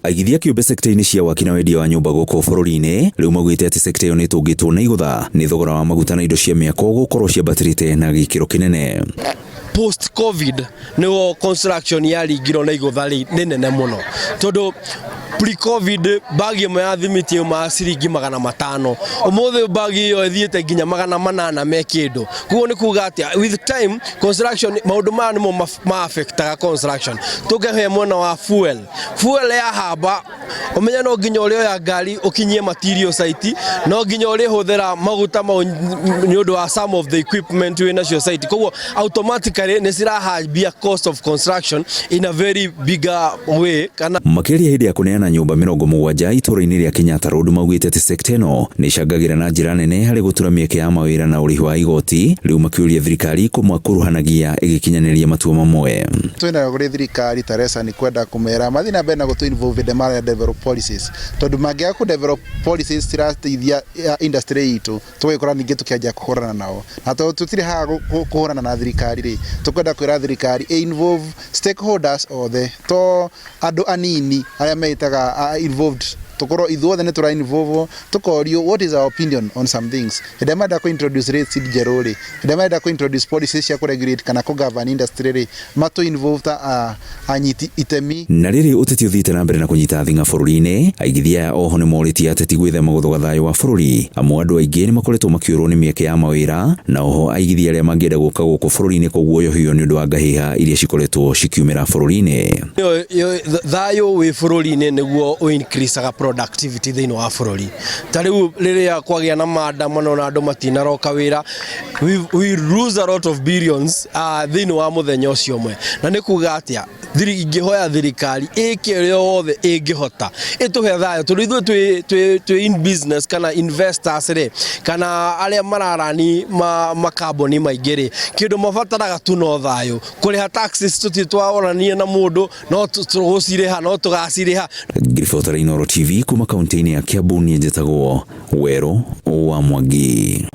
Aigithia kĩũmbe sekta-inĩ cia waki na wendia wa nyũmba gũkũ bũrũri-inĩ rĩu maugĩte atĩ sekta ĩyo nĩ ĩtũngĩtwo na igũtha nĩ thogora wa maguta na indo cia mĩako gũkorwo ciambatĩrĩte na gĩkĩro kĩnene. Post COVID nĩho construction yaringirwo na igũtha rĩnene mũno, tondũ pre COVID bagi ĩmwe ya thimiti yaumaga ciringi 500. Ũmũthĩ bagi ĩyo ĩthiĩte nginya 800 me kĩndũ. Koguo nĩ kuga atĩa, with time construction, maũndũ maya nĩmo ma affectaga construction. Tũkehe mwena wa fuel, fuel yahamba, ũmenye no nginya ũrĩoya ngari ũkinyie material site, no nginya ũrĩhũthĩra maguta mau nĩ ũndũ wa some of the equipment wĩ nacio site. Koguo automatically nĩ cirahambia cost of construction in a very bigger way kana. Makĩria hĩndĩ ya kũneana nyũmba 70 itũũra-inĩ rĩa Kenyatta Road, maugĩte atĩ sekta ĩno nĩ ĩcangagĩra na njĩra nene harĩ gũtura mĩeke ya mawĩra na ũrĩhi wa igoti. Rĩu makĩũria thirikari kũmakuruhanagia ĩgĩkinyanĩria matua mamwe. Twĩnayo kũrĩ thirikari ta RESA nĩ kwenda kũmera mathiĩ na mbere na gũtũ involve hĩndĩ mara develop policies, tondũ mangĩaga kũ develop policies cirateithia industry itũ, tũgĩkora ningĩ tũkĩanjia kũhũrana nao. Na tondũ tũtirĩ haha kũhũrana na thirikari rĩ, tũkwenda kwĩra thirikari ĩ involve stakeholders othe, to andũ anini arĩa meĩtaga involved. Tũkorwo ithuothe nĩ tũra involve, tũkorio what is our opinion on some things. Hĩndĩ ĩrĩa marenda kũ introduce rates njerũ rĩ, hĩndĩ ĩrĩa marenda kũ introduce policies cia kũ regulate kana kũ govern industry rĩ, matũ involve ta anyiti itemi. Na rĩrĩ ũteti ũthiĩte na mbere na kũnyita thing'a bũrũri-inĩ, aigithia aya oho nĩ morĩtie ateti gwĩthema gũthoga thayũ wa bũrũri, amu andũ aingĩ nĩ makoretwo makĩũrwo nĩ mĩeke ya mawĩra, na oho aigithia arĩa mangĩenda gũka gũkũ bũrũri-inĩ kũguoyohio nĩ ũndũ wa ngahĩha iria cikoretwo cikiumĩra bũrũri-inĩ. Thayũ wĩ bũrũri-inĩ nĩguo ũ increaseaga productivity thĩinĩ wa bũrũri. Ta rĩu rĩrĩa kwagĩa na maandamano na andũ matinaroka wĩra, we lose a lot of billions thĩinĩ wa mũthenya ũcio ũmwe. Na nĩ kuga atĩa, ingĩhoya thirikari ĩke ũrĩa wothe ĩngĩhota ĩtũhe thayũ, tondũ ithuĩ twĩ in business kana investors rĩ, kana arĩa mararani makambuni maingĩ rĩ, kĩndũ mabataraga tu no thayũ. Kũrĩha taxes tũtirĩ twaonania na mũndũ, no tũgũcirĩha, no tũgacirĩha. Ngiribota Inooro TV kuma kaunti-inĩ ya Kiambu, niĩ njĩtagwo Werũ wa Mwangi.